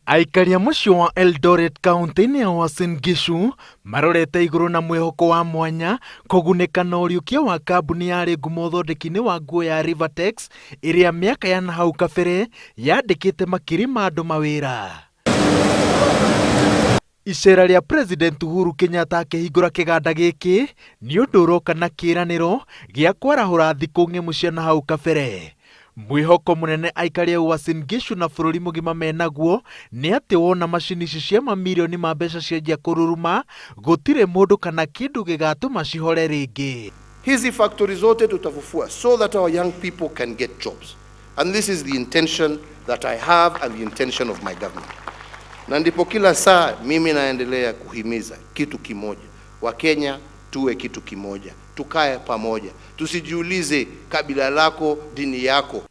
Aikari a mũciĩ wa Eldoret kaunti-inĩ ya Uasin Gishu marorete igũrũ na mwĩhoko wa mwanya kũgunĩka na ũriũkia wa kambuni yarĩ ngumo ũthondeki-inĩ wa nguo ya Rivatex ĩrĩa mĩaka ya nahau kabere yandĩkĩte makiri ma andũ mawĩra. Iceera rĩa President Uhuru Kenyatta akĩhingũra kĩganda gĩkĩ nĩ ũndũ ũroka na kĩĩranĩro gĩa kwarahũra thikũ ng'emu cia nahau kabere. Mwĩhoko mũnene aikari a Uasin Gishu na bũrũri mũgima menaguo nĩ atĩ wona macini ici cia mamirioni ma mbeca cianjia kũruruma, gũtirĩ mũndũ kana kĩndũ gĩgatũma cihore rĩngĩ. Hizi factory zote tutafufua so that our young people can get jobs. And this is the intention that I have and the intention of my government. Na ndipo kila saa mimi naendelea kuhimiza kitu kimoja, Wakenya tuwe kitu kimoja, tukae pamoja, tusijiulize kabila lako, dini yako.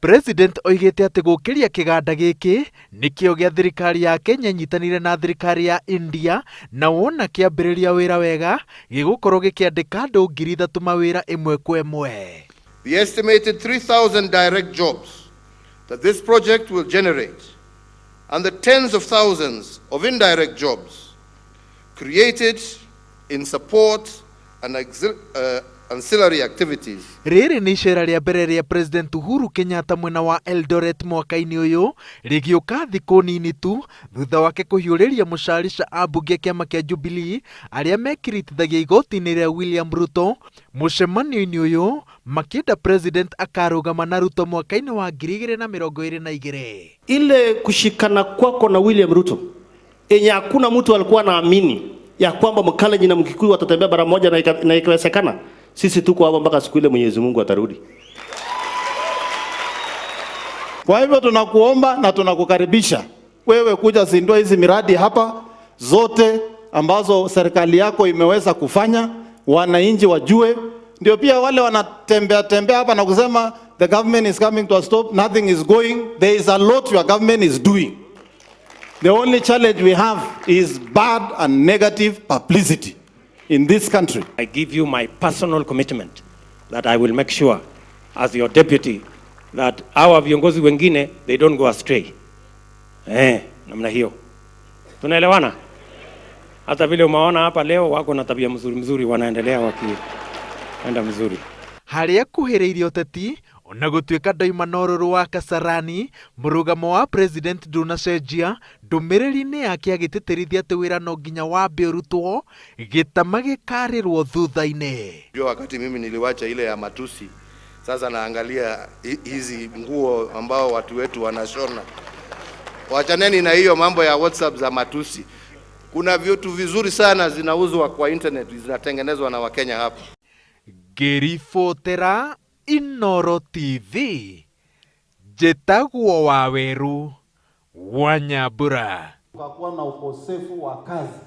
President oigĩte atĩ gũkĩria kĩganda gĩkĩ nĩ kĩo gĩa thirikari ya Kenya ĩnyitanĩire na thirikari ya India na wona kĩambĩrĩria wĩra wega gĩgũkorwo gĩkĩandĩka andũ 3,000 mawĩra ĩmwe kwa ĩmwe. The estimated 3,000 direct jobs that this project will generate and the tens of thousands of indirect jobs created in support and ancillary activities. Rĩrĩ nĩ icera rĩa mbere rĩa President Uhuru Kenyatta mwena wa Eldoret mwaka-inĩ ũyũ, rĩgĩũka thikũ nini tu thutha wake kũhiũrĩria mũcarica ambunge a kĩama kĩa Jubilee arĩa mekiritithagia igoti-inĩ rĩa William Ruto. Mũcemanio-inĩ ũyũ makĩenda President akarũgama na Ruto mwaka-inĩ wa 2022. Ile kushikana kwako na William Ruto yenye hakuna mtu alikuwa anaamini ya kwamba Mkalenjin na Mkikuyu watatembea bara moja na ikawezekana. Sisi tuko hapa mpaka siku ile Mwenyezi Mungu atarudi. Kwa hivyo tunakuomba na tunakukaribisha wewe kuja zindua hizi miradi hapa zote ambazo serikali yako imeweza kufanya, wananchi wajue, ndio pia wale wanatembea tembea hapa na kusema the government is coming to a stop, nothing is going. There is a lot your government is doing. The only challenge we have is bad and negative publicity in this country. I give you my personal commitment that I will make sure as your deputy that our viongozi wengine they don't go astray. Namna hiyo. Tunaelewana? Hata vile umeona hapa leo wako na tabia mzuri mzuri, wanaendelea wakienda mzuri. Harĩa akuhĩrĩirie ũteti ona gũtuĩka ndoima na ũrũrũ wa Kasarani, mũrũgamo wa President ndũnacenjia, ndũmĩrĩri-inĩ yake agĩtĩtĩrithia atĩ wĩra no nginya wambe ũrutwo, gĩtama gĩkarĩrwo thutha-inĩ. Jua wakati mimi niliwacha ile ya matusi, sasa naangalia hizi nguo ambao watu wetu wanashona. Wachaneni na hiyo mambo ya WhatsApp za matusi. Kuna vitu vizuri sana zinauzwa kwa internet, zinatengenezwa na Wakenya hapa. Ngĩribotera Inooro TV, njĩtagwo Waweru wa Nyambura. Kukakuwa na ukosefu wa kazi.